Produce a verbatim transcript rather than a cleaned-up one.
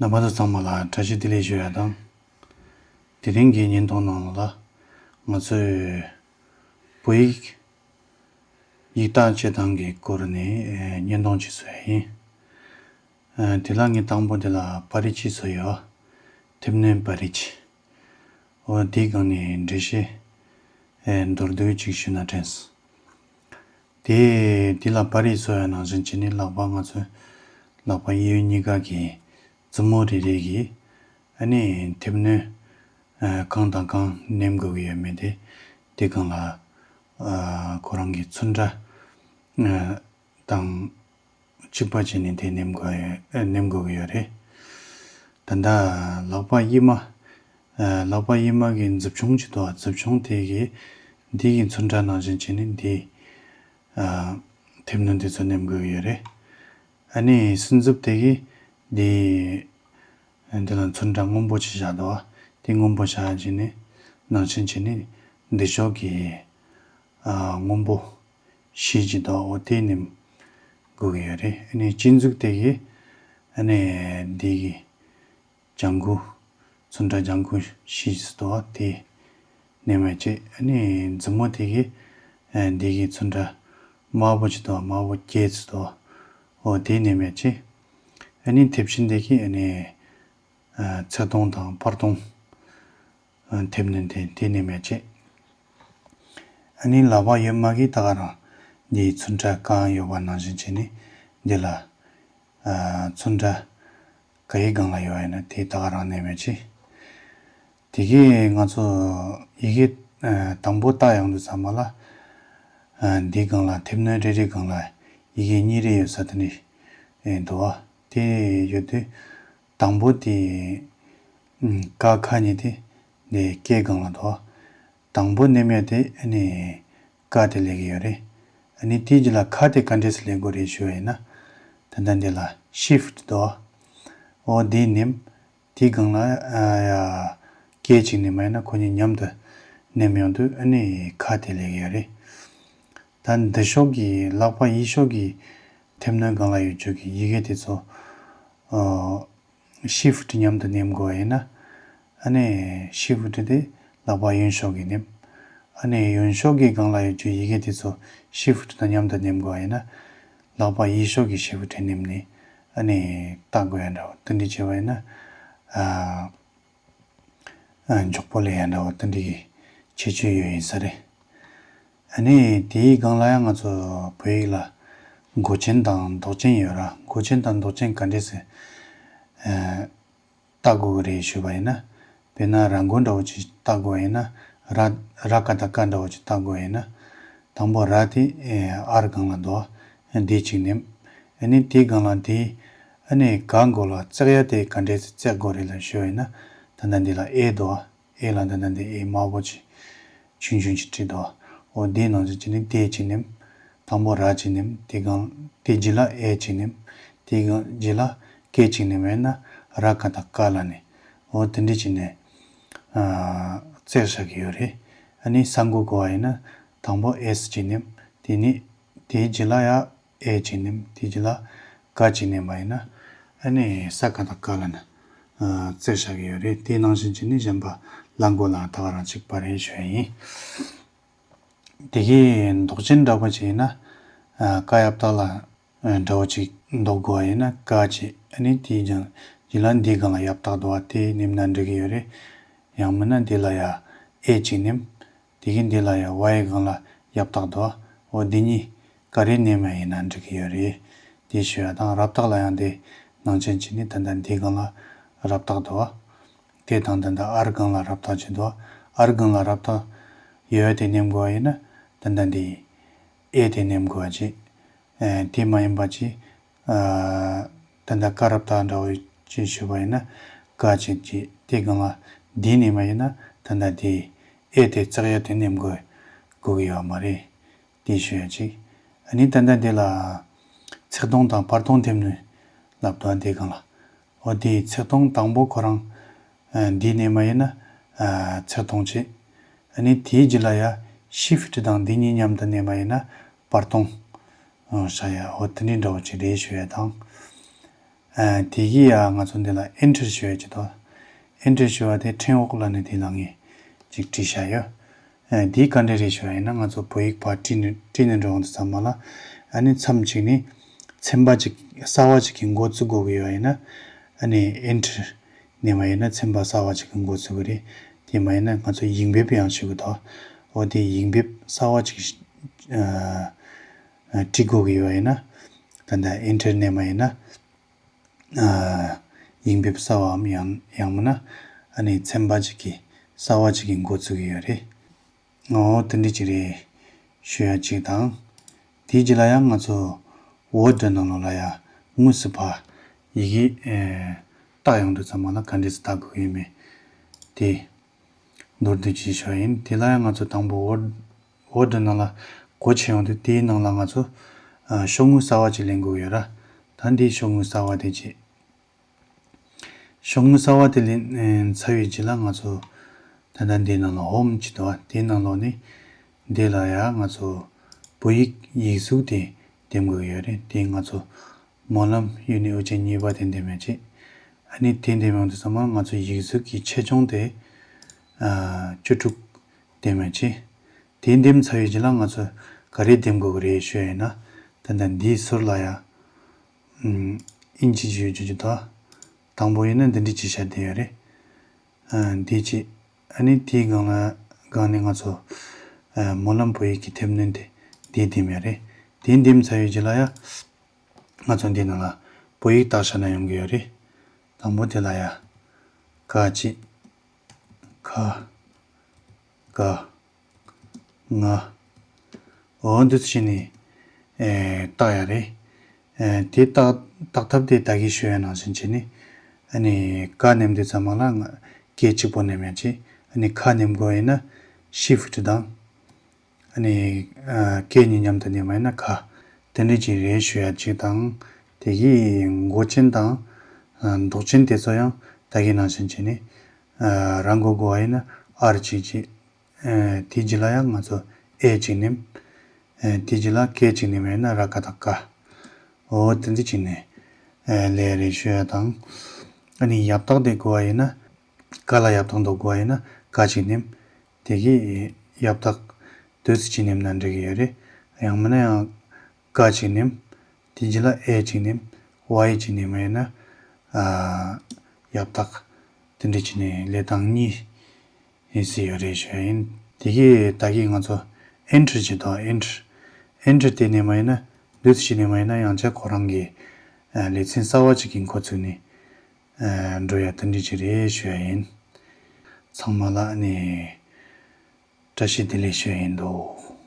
རྣམ་པ་ཚོ་ཚང་མ་ལ་བཀྲ་ཤིས་བདེ་ལེགས་ཞུ་ཡ་དང་། དེ་རིང་གི་བརྙན་ཐུང་ནང་ལ་ང་ཚོས་བོད་ཡིག་ཡིག་གཏགས་བྱེད་སྟངས་ཀྱི་སྐོར་ནས་ཨེ་བརྙན་ཐུང་ཅིག་བཟོ་ཡ་ཡིན། ཨེ་དེ་ལ་ངས་དང་པོ་དེ་ལ་པར་རིས་ཅིག་བཟོས་ཡོད། མཐེབ་གནོན་པར་རིས་ཅིག་འོ་དེའི་སྒང་ནས་འགྲེལ་བཤད་ཨེ་མདོར་བསྡུས་ཅིག་ཞུས་ན་དྲན་སོང་། དེ་དེ་ལ་པར་རིས་བཟོ་ཡ་ནང་བཞིན་བྱས་ནས་ལག་པ་ང་ཚོས་ལག་པ་གཡས་གཡོན་གཉིས་ཀ་གི་མཛུབ་མོ་རེ་རེ་གིས་ཨ་ནི་མཐེབ་གནོན་ཨ་གང་དང་གང་མནན་དགོས་ཀྱི་ཡོད་མེད་དེ་དེ་སྒང་ལ་ཨ་ཁོ་རང་གི་ཚོན་ཁྲ་ཨ་དང་གཅིག་པ་བྱས་ནས་དེ་མནན་དགོས་ཡོད་ཨ་མནན་དགོས་ཀྱི་ཡོད་རེད། ད་ལྟ་ལག་པ་གཡས་མ་ཨ་ལག་པ་གཡས་མ་གི་མཛུབ་ཆུང་ཅིག་འདུག་མཛུབ་ཆུང་དེ་གིས་འདི་གི་ཚོན་ཁྲ་ནང་བཞིན་བྱས་ནས་འདི་ཨ་མཐེབ་གནོན་དེ་ཚོ་མནན་དགོས་ཀྱི་ཡོད་རེད། ཨ་ནི་སྲིན་མཛུབ་དེ་གིས་འདི་འདི་ལ་ཚོན་ཁྲ་སྔོན་པོ་ཅིག་བཞག་འདུག་དེ་སྔོན་པོ་བཞག་བྱས་ནས་ནང་བཞིན་བྱས་ནས་འདི་ཕྱོགས་ཀྱི་ཨ་སྔོན་པོ་ཤེལ་གྱི་འདུག་འོ་དེ་མནན་དགོས་ཀྱི་ཡོད་རེད། ཨ་ནི་གཅིག་མཛུབ་དེ་གིས་ཨ་ནི་འདི་གི་ལྗང་གུ་ཚོན་ཁྲ་ལྗང་གུ་ཤེལ་གྱི་འདུག་དེ་མནན་པ་བྱས། ཨ་ནི་མཛུབ་མོ་དེ་གིས་ཨ་འདི་གི་ཚོན་ཁྲ་དམར་པོ་ཅིག་འདུག་དམར་པོ་སྐྱེས་ཅིག་འདུག་འོ་དེ་མནན་པ་བྱས། ཨ་ནི་མཐེབ་ཆེན་དེ་གིས་ཨ་ནི་ཨ་ཚེག་སྟོང་དང་པར་སྟོང་ཨ་མཐེབ་གནོན་དེ་དེ་མནན་པ་བྱས། ཨ་ནི་ལག་པ་གཡོན་མ་གིས་ད་ག་རང་འདིའི་ཚོན་ཁྲ་གང་ཡོད་པ་ནང་བཞིན་བྱས་ནས་འདི་ལ་ཨ་ཚོན་ཁྲ་ག་ཡི་སྒང་ལ་ཡོད་ཡིན་ན་དེ་ད་ག་རང་མནན་པ་བྱས། དེ་གིས་ང་ཚོ་ཡི་གེ་ཨ་དང་པོ་བཏགས་ཡོང་དུས་ཙམ་པ་ལ་ཨ་འདིའི་སྒང་ལ་མཐེབ་གནོན་རེ་རེའི་སྒང་ལ་ཡི་གེ་གཉིས་རེ་ཡོད་ས་དེ་འདྲ་ཨེ་འདུག་བ། དེ་ཡོད་དུས་དང་པོ་དེ་ཨམ་ཀ་ཁ་གཉིས་དེ་འདི་ཀའི་སྒང་ལ་འདུག་བ། དང་པོ་མནན་ཡ་དེ་ཨ་ནི་ཀ་དེ་སླེབས་ཀྱི་ཡོད་རེད། ཨ་ནི་དེའི་རྗེས་ལ་ཁ་དེ་ག་འདྲས་སེ་སླེབས་དགོས་རེད་ཞུ་བ་ཡིན་ན། ད་ལྟ་འདི་ལ་ཤིཕ་ཊི་འདུག་བ། འོ་འདི་མནན། དེའི་སྒང་ལ་ཨ་ཡ་ཀའི་གཅིག་མནན་པ་ཡིན་ན་ཁོ་གཉིས་མཉམ་དུ་མནན་ཡོང་དུས་ཨ་ནི་ཁ་དེ་སླེབས་ཀྱི་ཡོད་རེད། ད་འདི་ཕྱོགས་ཀྱི་ལག་པ་གཡས་ཕྱོགས་ཀྱི་མཐེབ་གནོན་སྒང་ལ་ཡོད་རྒྱུ་གི་ཡི་གེ་དེ་ཚོ་ཨ་ཤིཕ་ཊི་མཉམ་དུ་མནན་དགོས་པ་ཡིན་ན། ཨ་ནི་ཤིཕ་ཊི་དེ་ལག་པ་གཡོན་ཕྱོགས་ཀྱིས་མནན། ཨ་ནི་གཡོན་ཕྱོགས་ཀྱི་སྒང་ལ་ཡོད་རྒྱུ་ཡི་གེ་དེ་ཚོ་ཤིཕ་ཊི་དང་མཉམ་དུ་མནན་དགོས་པ་ཡིན་ན། ལག་པ་གཡས་ཕྱོགས་ཀྱི་ཤིཕ་ཊི་མནན་ནས་ཨ་ནི་བཏགས་དགོས་ཡ་འདྲ་བོ་དེ་འདྲ་བྱས་པ་ཡིན་ན། ཨ་ཨ་མགྱོགས་པོ་སླེབས་ཡ་འདྲ་བོ་དེ་འདྲ་གི་ཁྱད་ཆོས་ཡོད་ཡིན་ས་རེད། ཨ་ནི་དེའི་སྒང་ལ་ཡང་ང་ཚོ་བོད་ཡིག་ལ་མགོ་ཅན་དང་འདོགས་ཅན་ཡོད་ར། མགོ་ཅན་དང་འདོགས་ཅན་ག་འདྲས་སེ་ཨ་བཏགས་དགོས་ཀྱི་རེད་ཞུས་པ་ཡིན་ན། དཔེར་ན་ར་མགོ་འདྲ་བོ་ཅིག་བཏགས་དགོས་ཡིན་ན། ར་ར་ཀ་དང་ཀ་འདྲ་བོ་ཅིག་བཏགས་དགོས་ཡིན་ན། དང་པོ་ར་དེ་ཨེ་ཨར་སྒང་ལ་འདུག་འདི་གཅིག་མནན། ཨ་ནི་དེའི་སྒང་ལ་དེ་ཨ་ནི་ག་མགོ་ལ་བརྩེགས་ཡ་དེ་ག་འདྲས་སེ་བརྩེགས་དགོས་རེད་ལབ་ཞུས་པ་ཡིན་ན། ད་ལྟ་འདི་ལ་ཨེ་འདུག་ཨེ་ལ་ད་ལྟ་འདི་ཨེ་དམར་པོ་ཅིག་ཆུང་ཆུང་ཅིག་བྲིས་འདུག་འོ་དེའི་ནང་བཞིན་བྱས་ནས་དེ་གཅིག་མནན། དང་པོ་ར་གཅིག་མནན། དེ་སྒང་དེ་རྗེས་ལ་ཨེ་གཅིག་མནན། དེ་སྒང་རྗེས་ལ་ཀའི་གཅིག་མནན་པ་ཡིན་ན་ར་ཀ་དང་ཀ་ལ་ནི། འོ་དེ་འདྲ་བྱས་ནས་ཨ་བརྩེགས་བཞག་གི་ཡོད་རེད། ཨ་ནི་ས་མགོ་དགོས་པ་ཡིན་ན་དང་པོ་ཨེས་གཅིག་མནན། དེ་ནི་དེའི་རྗེས་ལ་ཡ་ཨེ་གཅིག་མནན། དེའི་རྗེས་ལ་ཀ་གཅིག་མནན་པ་ཡིན་ན་ཨ་ནི་ས་ཀ་དང་ཀ་ལ་ནི་ཨ་བརྩེགས་བཞག་གི་ཡོད་རེད། དེ་ནང་བཞིན་བྱས་ནས་གཞན་པ་ལ་མགོ་ལའང་ད་ག་རང་གཅིག་པ་རེད་ཞུ་ཡ་ཡིན། དེ་གའི་འདོགས་ཅན་འདྲ་པོ་ཅིག་ཡིན་ན། ཨ་ཀ་ཡ་བཏགས་ལ་ཨ་འདྲ་པོ་ཅིག་འདོགས་དགོས་པ་ཡིན་ན་ཀ་གཅིག་ཨ་ནི་དེའི་ཀྱང་རྗེས་ལ་འདིའི་སྒང་ལ་ཡ་བཏགས་འདུག་པ་དེ་མནན་ན་འགྲིག་གི་ཡོད་རེད། ཡང་མིན་ན་འདི་ལ་ཡ་ཨེ་གཅིག་མནན། དེ་གིས་འདི་ལ་ཡ་ཝའི་སྒང་ལ་ཡ་བཏགས་འདུག་འོ་འདི་གཉིས་ག་རེ་མནན་པ་ཡིན་ན་འགྲིག་གི་ཡོད་རེད། དེ་ཞུ་ཡ་དང་ར་བཏགས་ལ་ཡང་དེ་ནང་བཞིན་བྱས་ནས་ད་ལྟ་འདིའི་སྒང་ལ་ར་བཏགས་འདུག་དེ་དང་ད་ལྟ་ཨར་སྒང་ལ་ར་བཏགས་བྱས་འདུག་ཨར་སྒང་ལ་ར་བཏགས་ཡོད་དེ་མནན་དགོས་པ་ཡིན་ན་ད་ལྟ་འདི་ཨེ་དེ་མནན་དགོས་པ་བྱས། ཨེ་དེ་མ་ཡིན་པ་བྱས། ཨ་ད་ལྟ་ཀ་ར་བཏགས་འདྲ་བོ་ཅིག་ཞུས་པ་ཡིན་ན་ཀ་གཅིག་བྱས། དེ་སྒང་ལ་འདི་མནན་པ་ཡིན་ན་ད་ལྟ་དེ་ཨེ་དེ་བརྩེགས་ཡ་དེ་མནན་དགོས་དགོས་ཀྱི་ཡོད་མ་རེད། དེ་ཞུ་ཡ་གཅིག་ཨ་ནི་ད་ལྟ་འདི་ལ་ཚེག་སྟོང་དང་བར་སྟོང་མཐེབ་གནོན་ལབ་འདུག་དེ་སྒང་ལ། འོ་དེ་ཚེག་སྟོང་དང་པོ་ཁོ་རང་ཨ་འདི་མནན་པ་ཡིན་ན་ཨ་ཚེག་སྟོང་བྱས། ཨ་ནི་དེའི་རྗེས་ལ་ཡ་ཤིཕ་ཊི་དང་འདི་གཉིས་མཉམ་དུ་མནན་པ་ཡིན་ན་བར་སྟོང་ཨ་བཞག་ཡ། འོ་དེ་འདྲའི་འདྲ་བོ་ཅིག་རེད་ཞུ་ཡ་དང་། དེ་གི་ཡ་ང་ཚོ་འདི་ལ་enter ཞུ་ཡ་ཅིག་དང་། enter ཞུ་བ་དེ་ཕྲེང་འོག་ལ་ནི་དེ་ལ་ངས་ཅིག་བྲིས་བཞག་ཡོད། ཨ་འདི་ག་འདྲ་རེད་ཞུ་བ་ཡིན་ན། ང་ཚོ་བོད་ཡིག་ཕར་བྲིས་ནས་བྲིས་ནས་འགྲོ་འོང་དུས་ཙམ་པ་ལ། ཨ་ནི་མཚམས་གཅིག་ནས་ཚན་པ་གཅིག་གསར་བ་གཅིག་གི་འགོ་བཙུགས་དགོས་ཀྱི་ཡོད་ཡིན་ན། ཨ་ནི་enter ནས་མ་ཡིན་ན་ཚན་པ་གསར་བ་གཅིག་གི་འགོ་བཙུགས་ཀྱི་རེད། དེ་མ་ཡིན་ན་ང་ཚོ་ཡིག་འབེབས་ཡང་ཞུ་གི་འདུག་འོ་དེ་ཡིག་འབེབས་གསར་བ་གཅིག་ཨ་ཨ་བྲིས་དགོས་ཀྱི་ཡོད་ཡིན་ན། ད་ལྟ་enter ནས་མ་ཡིན་ན། ཨ་ཡིག་འབེབས་གསར་བའམ་ཡང་ཡང་མིན་ན་ཨ་ནི་ཚན་པ་གཅིག་གི་གསར་བ་གཅིག་གི་འགོ་བཙུགས་ཀྱི་ཡོད་རེད། འོ་དེ་འདྲ་ཅིག་རེད་ཞུ་ཡ་གཅིག་དང་། དེའི་རྗེས་ལ་ཡང་ང་ཚོ་Word ནང་ལོགས་ལ་ཡང་དངོས་སུ་ཕར་ཡི་གེ་ཨེ་བཏགས་ཡོང་དུས་ཙམ་པ་ལ་ག་འདྲས་སེ་བཏགས་དགོས་ཡོད་མེད་དེ། མདོར་བསྡུས་ཅིག་ཞུ་ཡིན། དེ་ལ་ཡང་ང་ཚོ་དང་པོ་Word Word ནང་ལ་སྒོ་ཕྱེ་ཡོང་དུས། དེའི་ནང་ལ་ང་ཚོ་ཨ་ཤོག་ངོས་གསར་བ་ཅིག་ལེན་དགོས་ཡོད་ར། ད་འདིའི་ཤོག་ངོས་གསར་བ་དེ་བྱེད། ཤོག་ངོས་གསར་བ་དེ་ལེན་ཚར་བའི་རྗེས་ལ་ང་ཚོ་ད་ལྟ་འདིའི་ནང་ལ་Home ཅིག་འདུག་བ། དེའི་ནང་ལོགས་ནས་འདི་ལ་ཡང་ང་ཚོ་བོད་ཡིག་ཡིག་གཟུགས་དེ་འདེམས་དགོས་ཡོད་རེད། དེ་ང་ཚོ་སྨོན་ལམ་ཡུལ་ནི་དབུ་ཅན་གཉིས་པ་དེ་འདེམས་ཡ་བྱེད། ཨ་ནི་དེ་འདེམས་ཡོང་དུས་ཙམ་པ་ང་ཚོ་ཡིག་གཟུགས་ཀྱི་ཆེ་ཆུང་དེ་ཨ་བཅུ་དྲུག་འདེམས་ཡ་བྱེད། དེ་འདེམས་ཚར་བའི་རྗེས་ལ་ང་ཚོ་ག་རེ་འདེམས་དགོས་ཀྱི་རེད་ཞུ་ཡ་ཡིན་ན། ད་ལྟ་འདིའི་ཟུར་ལ་ཡ་ཨམ་ཨིན་ཇི་ཡོད་རྒྱུ་ཅིག་འདུག་དང་པོ་ཡིན་ན་འདི་འདྲ་ཅིག་བྱས་བསྡད་ཡོད་རེད། ཨ་འདི་གཅིག་ཨ་ནི་དེའི་སྒང་ལ་སྒང་ནས་ང་ཚོ་ཨ་སྨོན་ལམ་བོད་ཡིག་གི་དེབ་བསྣོན་དེ་འདི་འདེམས་ཡ་རེད། དེ་འདེམས་ཚར་བའི་རྗེས་ལ་ཡ་ང་ཚོ་འདི་ནང་ལ་བོད་ཡིག་བཏགས་བཞག་ན་ཡོང་གི་ཡོད་རེད། དང་པོ་དེ་ལ་ཡ་ཀ་གཅིག་ཁ་ག་ང་འོ་འདི་ཚོ་བྱས་ནས་ཨེ་བཏགས་ཡ་རེད། ཨེ་དེ་བཏགས་བཏགས་ཐབས་དེ་ད་གིན་ཞུ་ཡ་ནང་བཞིན་བྱས་ནས། ཨ་ནི་ཀ་ནེམ་དུས་ཙམ་པ་ལ་ང་སྐད་གཅིག་པོ་ནེམ་ཡ་བྱེད། ཨ་ནི་ཁ་ནེམ་དགོས་ཡིན་ན་shift དང་། ཨ་ནི་ཨ་སྐད་གཉིས་མཉམ་དུ་ནེམ་པ་ཡིན་ན་ཁ། དེ་འདྲ་ཅིག་རེད་ཞུ་ཡ་གཅིག་དང་། དེ་གི་མགོ་ཅན་དང་ཨ་འདོགས་ཅན་དེ་ཚོ་ཡང་ད་གིན་ནང་བཞིན་བྱས་ནས། ཨ་རང་མགོ་དགོས་པ་ཡིན་ན་R གཅིག་བྱེད། ཨ་དེ་རྗེས་ལ་ཡང་ང་ཚོ་A གཅིག་ནེམ། ཨ་དེ་རྗེས་ལ་K གཅིག་ནེམ་ཡིན་ན་ར་ཀ་དང་ཀ། འོ་དེ་འདྲ་བྱས་ནས་ཨ་ལས་རེད་ཞུ་ཡ་དང་། ཨ་ནི་ཡག་རྟགས་དེ་དགོས་པ་ཡིན་ན། ཀ་ལ་ཡག་རྟགས་འདོགས་དགོས་པ་ཡིན་ན་ཀ་གཅིག་ནེམ། དེ་གི་ཡག་རྟགས་དུས་ཚོད་ཅིག་ནེམ་ན་འགྲིག་གི་ཡོད་རེད། ཡང་མིན་ན་ཡང་ཀ་གཅིག་ནེམ། དེ་རྗེས་ལ་A གཅིག་ནེམ། Y གཅིག་ནེམ་ཡིན་ན་ཨ་ཡག་རྟགས་དེ་འདྲ་བྱས་ནས་ལས་སྟངས་གཉིས་ཡིན་སྲིད་ཡོད་རེད་ཞུ་ཡ་ཡིན། དེ་གི་ད་གིན་ང་ཚོ་enter བྱེད་དོ། enter enter དེ་ནེམ་ཡིན་ན་དུས་ཚོད་ཅིག་ནེམ་ཡིན་ན་ཡང་བསྐྱར་ཁོ་རང་གི་ཨ་ལེ་ཚན་གསར་བ་ཅིག་གི་འགོ་ཚུགས་ནས་ཨ་འགྲོ་ཡ་དེ་འདྲ་ཅིག་རེད་ཞུ་ཡ་ཡིན། ཚང་མ་ལ་ཨ་ནི་བཀྲ་ཤིས་བདེ་ལེགས་ཞུ་ཡ་ཡིན་འདུག